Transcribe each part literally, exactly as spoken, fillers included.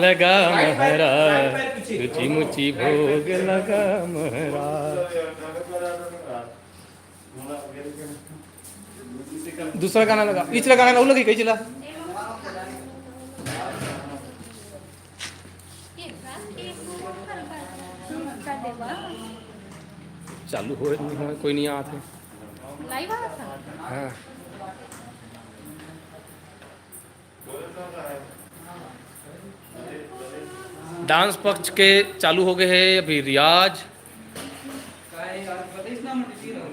लगा महाराज, रुचि मुचि भोग लगा महाराज। दूसरा गाना लगा, पिछला गाना लगा, लगी कहीं चला। चालू होय नहीं होय, कोई नहीं आत हे। लाइव आ रहा था। हाँ। डांस पक्ष के चालू हो गए हे अभी रियाज।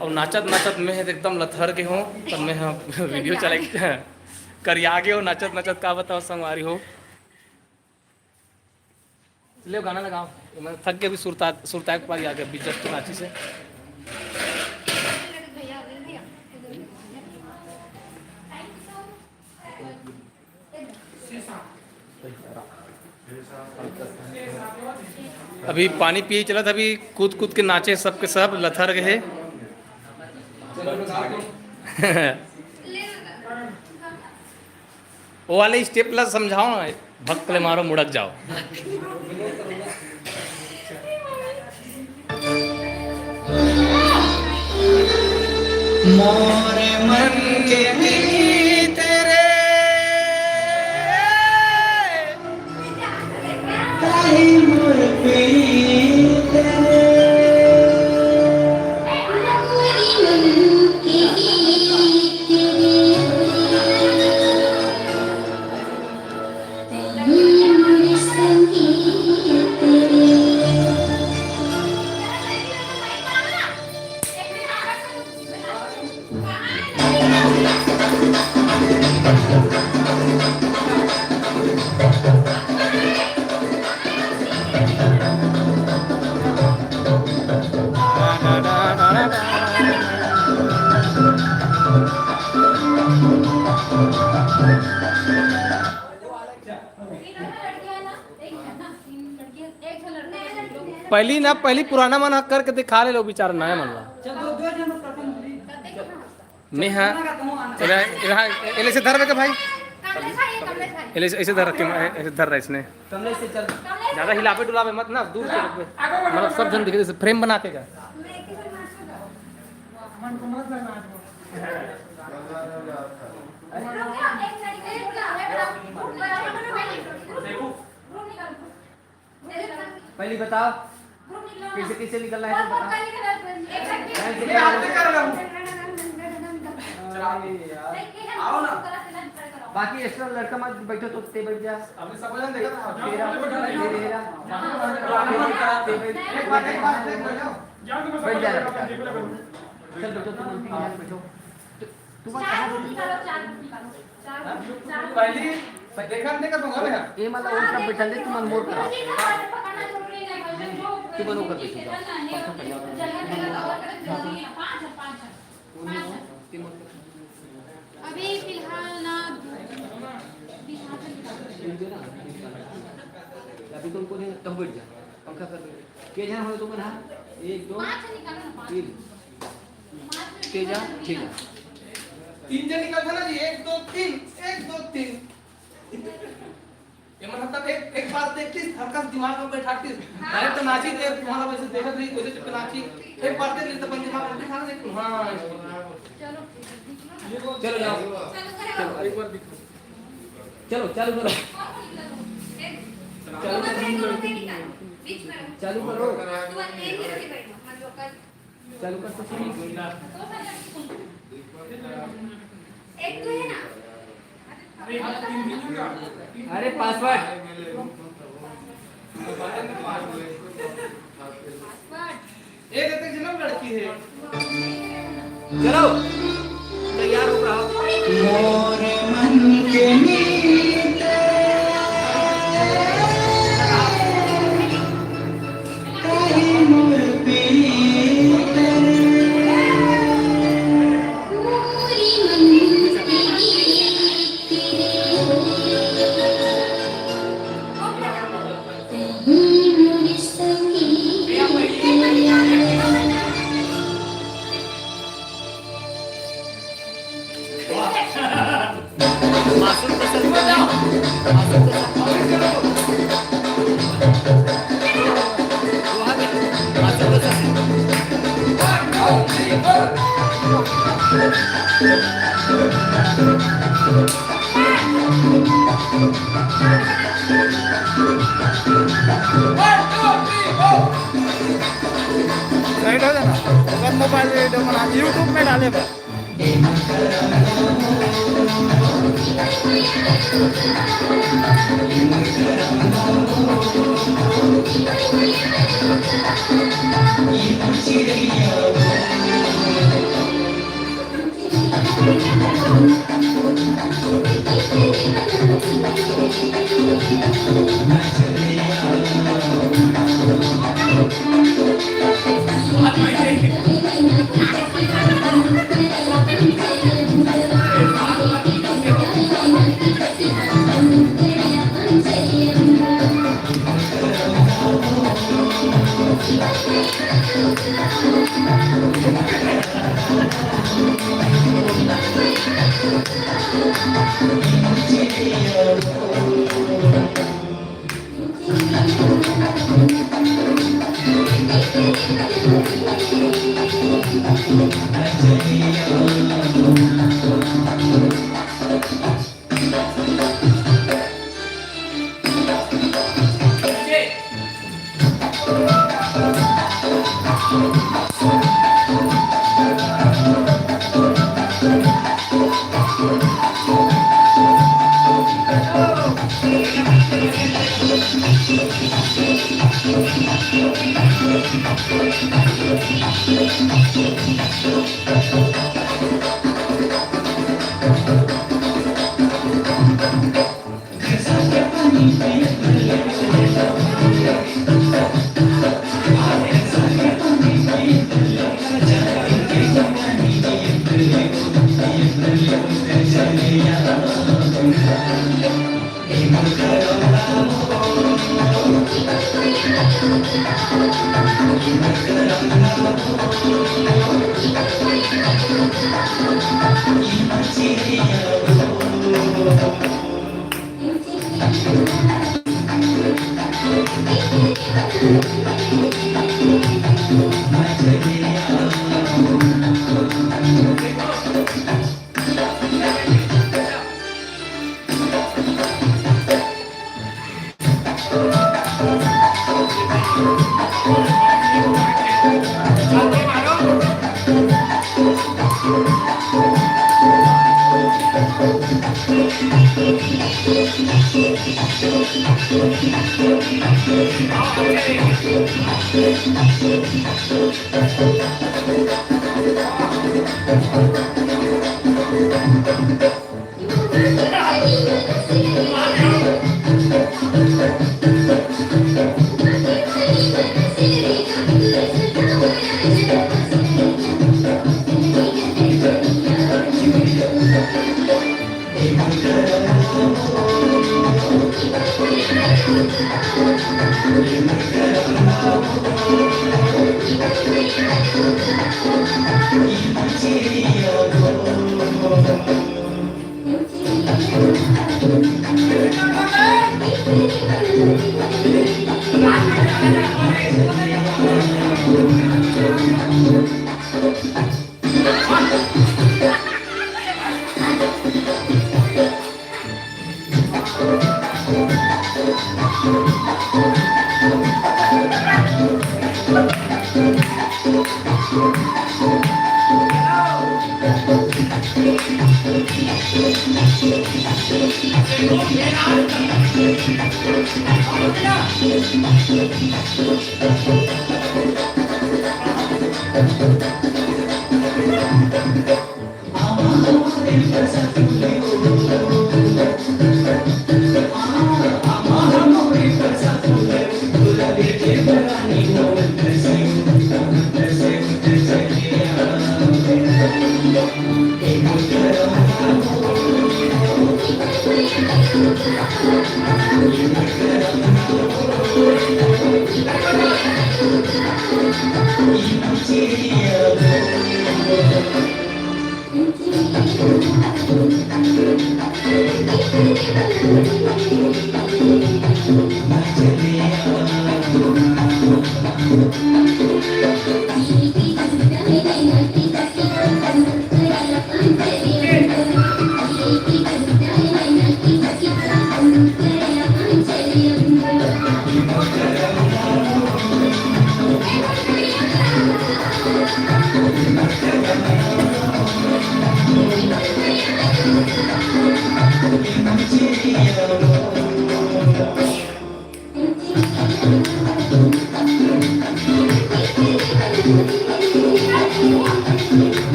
अउ नाचत नाचत मैं ह एकदम लथर गे हों, त मैं ह वीडियो चला के करिया गे हों नाचत नाचत, का बताओ संगवारी हो। ले गाना लगाओ, मैं थक के अभी सुरता सुरता के पारी आ गया, अभी जस्ट नाची से। अभी पानी पिए चलत, अभी कूद कूद के नाचे, सबके सब लथर गे हे। वो वाले स्टेप ला समझाओ ना, भक्क ले मारो, मुड़क जाओ। मोर मन के मीत रे, ताही मोर प्रीत रे। पहली ना, पहली पुराना मन ह करके दिखा ले लो, बेचारा नया मन ला। मैं हाँ, एला, एला, एला ऐसे धर के भाई, एला ऐसे, ऐसे धर रखे, ऐसे धर रहा इसने। ज्यादा हिलावे डुलावे मत ना, दूर से रखबे। मतलब सब जन देखे, जैसे फ्रेम बना के का। पहली बताओ, कैसे, कैसे निकलना है, तुम बताओ। मैं हाथ से कर रहा हूँ। अरे यार। आओ ना। बाकी एक्स्ट्रा लड़का मत बैठो, तो ते बैठ जा। अभी सब जन देखा था। तेरा, तेरा। ते बैठ, एक बार, एक बार, एक बार। बैठ जा रे। चल बैठो, तुम बैठो। तुम कहाँ बैठो? पहली देखा नहीं कर दूंगा मैं। ये मतलब वो सब बैठल दे, तुम मोर करा। तुम लोग कर दे, तुम जाओ। अभी फिलहाल ना। अभी तुमको नहीं, तब बैठ जा, पंखा कर दे। के जन हो तुम ना? एक, दो, तीन। तेजा, तेजा। तीन जन निकलता ना जी, एक, दो, तीन, एक, दो, तीन। ये मतलब एक, एक बार देखतीस, हल्का सा दिमाग में बैठातीस। अरे तो नाची दे, तुम्हारा वैसे देखत रही, वैसे चुप नाची। एक बार देख ली तो अपन दिमाग में बैठा ना, देखो, हाँ। चलो, जाओ। चलो, एक बार दिखा। चलो, चालू करो। चालू करो। चालू करो। चालू कर तो सही। अरे पासवर्ड। एक तक जन्म लड़की है। चलो, तैयार हो रहा। मोर मन के मीत, ताही मोर प्रीत। साइड हो जाना, अगर मोबाइल वीडियो बना YouTube में डाले बा।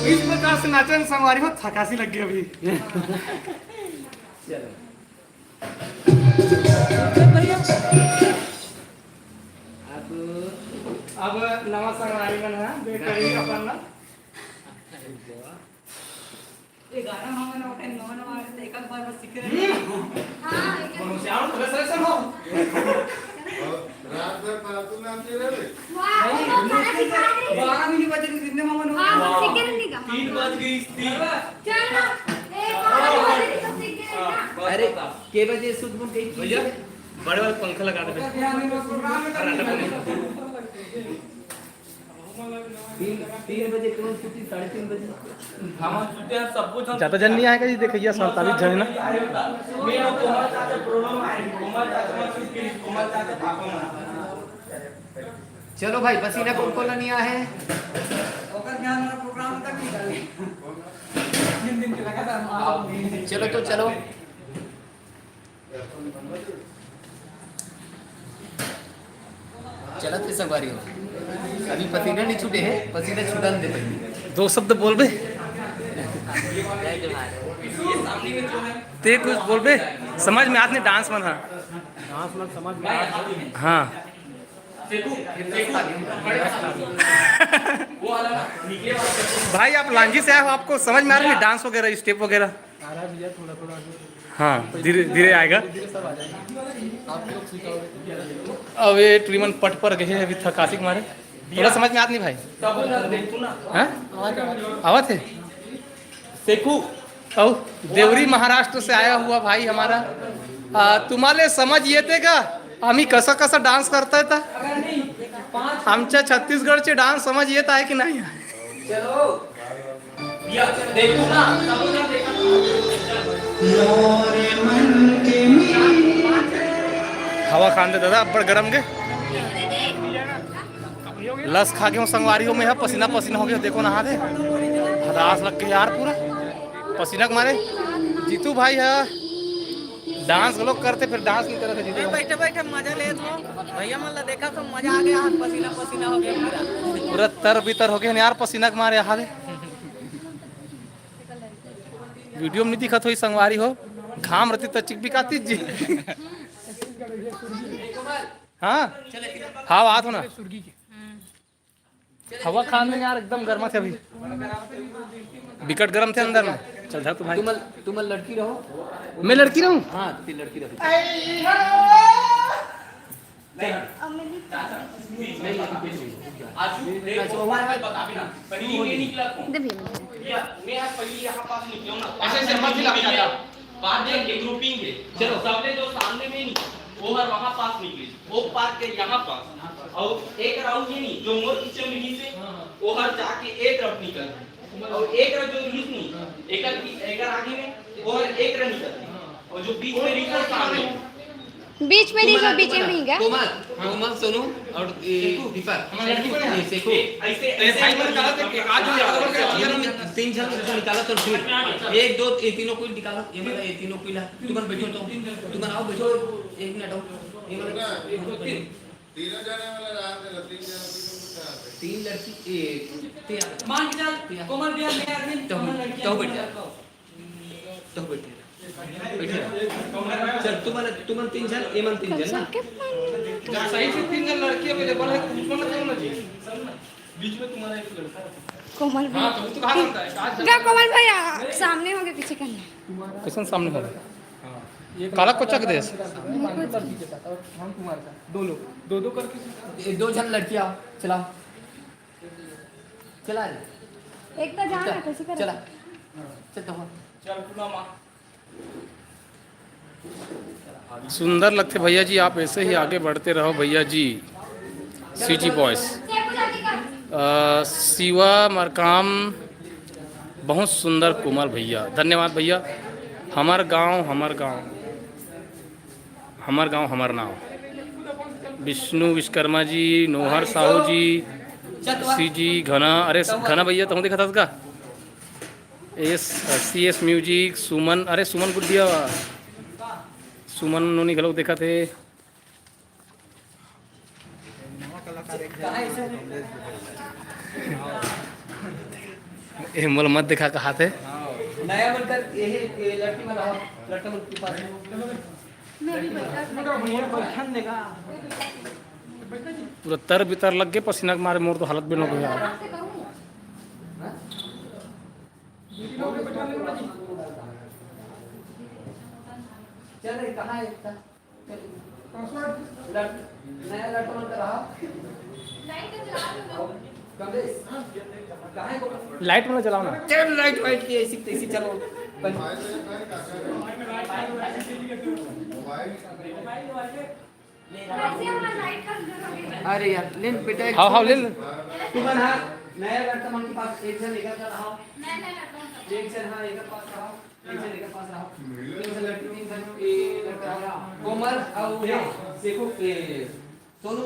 इस प्रकार से नाचन संगवारी हो, थकासी लग गई अभी। चलो। अब नवा संगवारी मन है, बेटा ही अपन ना। ये गाना हम ना उठे, नवा नवा आए थे, एक आध बार बस सीखे रहे। हाँ, एक आध बार। रात भर फालतू नाचते रहे। वाह, वो गाना सिखा रही। बारह भी नहीं बजे, कितने मामा लोग? हाँ, हम सीखे नहीं गा। तीन बज गई, तीन। चल ना, एक और बजे तो सीख गए ना। अरे, के बजे सुध बुध गई? भैया, बड़े वाले पंखा लगा दे। तीन, तीन बजे कौन छुट्टी? साढ़े तीन बजे। ज्यादा जन नहीं आएगा जी, देखिए, सैंतालीस जन है ना। चलो भाई, पसीना कौन कौन नहीं आया है? चलो तो चलो। चलत के संगवारी हो, अभी पसीना नहीं छूटे है, पसीना छूटन दे पहले। दो शब्द बोलबे। ते कुछ बोलबे, समझ में आत नहीं डांस मन हा। डांस मन समझ में आत नहीं। हाँ। भाई, आप लांजी से आए हो, आपको समझ में आ रहा है डांस वगैरह, स्टेप वगैरह? आ रहा है भैया, थोड़ा थोड़ा। हाँ, धीरे धीरे आएगा। धीरे सब आ जाएगा। आप लोग सीखोगे। अब ये ट्रीमन पट पर गए हैं अभी थकासी के मारे। थोड़ा समझ में आत नहीं भाई। हाँ? आवाज, आवाज। आवत है? सेकू। औ देवरी महाराष्ट्र से आया हुआ भाई हमारा। आ, तुम्हाला समज येते का? आम्ही कसा कसा डान्स करता येता? आमच्या छत्तीसगडचे डान्स समज येत आहे की नाही? चलो। या, देखो ना, सब लोग देखो। हवा खान दे दादा, अब्बड़ गरम के। लस खा के हूँ संगवारी हो, मैं यहाँ पसीना पसीना हो गया। देखो नहा दे, हदास लग गया यार पूरा पसीना के मारे। जीतू भाई है, डांस लोग करते, फिर डांस नहीं करते जीतू भाई। बैठे बैठे मजा ले तो भैया मन ला देखा तो मजा आ गया, हाथ पसीना पसीना हो गया पूरा। पूरा तर बितर हो गया यार पसीना के मारे। यहाँ दे वीडियो में नहीं दिखत होई संगवारी हो, घाम रहती त चिक बिकाती जी। हाँ, हवा आत हो ना। हवा खान में यार एकदम गर्मा थे अभी, बिकट गरम थे अंदर में। चल जा तू भाई। तुम तुम लड़की रहो। मैं लड़की रहूँ? हाँ, तुम लड़की रहो। नहीं, नहीं, नहीं, नहीं। आज तू देखो, मैं बता भी ना। पहले ये निकला कौन? दे भैया। मैं आज पहले यहाँ पास निकला हूँ ना। ऐसे ऐसे मत हिला, हिला। बाद में ये ग्रुपिंग है। चलो। सबले जो सामने में नहीं, वो हर वहाँ पास निकली। वो पार के यहाँ पास। और एक राउंड ये नहीं, जो मोर पीछे में नहीं से, वो हर जाके एक तरफ निकल। और एक रह जो रिलीज नहीं, एक, एक आगे में और एक रह निकल। और जो बीच में रिलीज है सामने। बीच में रिलीज हो, बीच में रिलीज है। कोमल, कोमल, सोनू और ये दीपक। ये सेकू। ऐसे, ऐसे भाई, मैंने कहा था कि आज ही निकालो। तीन जन से निकालो तो फिर। एक, दो, ये तीनों को निकालो। ये मतलब ये तीनों को ला। तुम बैठो तो। तुम आओ, बैठो। एक मिनट आओ। ये मतलब तीनों जाने वाला रात है, तीन जन, तीन लड़की, ए, ते आ। मान के चल, ते आ। कोमल भैया, मैं अरविंद, तो, हम लड़कियां तो को बैठ जा। लड़का हो। तो बैठ जा। चल, तुमन तीन झन, एमन तीन झन ना। सही से तीन झन लड़की अवेलेबल है, तो उसमें ना जाओ ना जी। बीच में तुम्हारा एक लड़का है। कोमल भैया। हाँ, तो वो तो कहाँ बनता है? आज गा कोमल भैया, सामने हो गए, पीछे करना। कैसन सामने हो गए? काला कोचा के देश। हम तुम्हारे साथ, दो लोग, दो दो करके। ये दो झन लड़कियाँ, चला, चला रे। एक तो जाना, कैसे करें? चला, चल तो। चल, पूनम आ। सुंदर लगते भैया जी, आप ऐसे ही आगे बढ़ते रहो भैया जी। सीजी बॉयज, अ, शिवा मरकाम, बहुत सुंदर कोमल भैया, धन्यवाद भैया। हमर गांव, हमर गांव, हमर गांव, हमर नाव। विष्णु विश्वकर्मा जी, नोहर साहू जी, सीजी घना, अरे घना भैया, तुम देखा था का? एस, सीएस म्यूजिक, सुमन, अरे सुमन गुड्डिया, सुमन नोनी घलो देखा थे। ए, मोला मत देखा कहा थे। नया बनकर ये, ये लड़की वाला हो, लड़का मन के पास। पूरा तर बितर लग के पसीना के मारे मोर तो हालत बेनो हो गया। चल रे, कहाँ है इतना? लट-, नया लट मन कर रहा। कमलेश, कहाँ है वो? लाइट वाला जलाओ ना। चल, लाइट वाइट की ऐसी तैसी चलो। बन- अरे यार, ले न बेटा, एक हाँ, हाँ, ले न। तुमन हा, नया लट मन के पास एक झन एकर कर रहा। एक झन हा, एकर पास रहा। एक झन एकर पास रहा। तीन झन लट, तीन झन, ए, लट रहा। कोमल अउ ये, देखो, ए, सोनू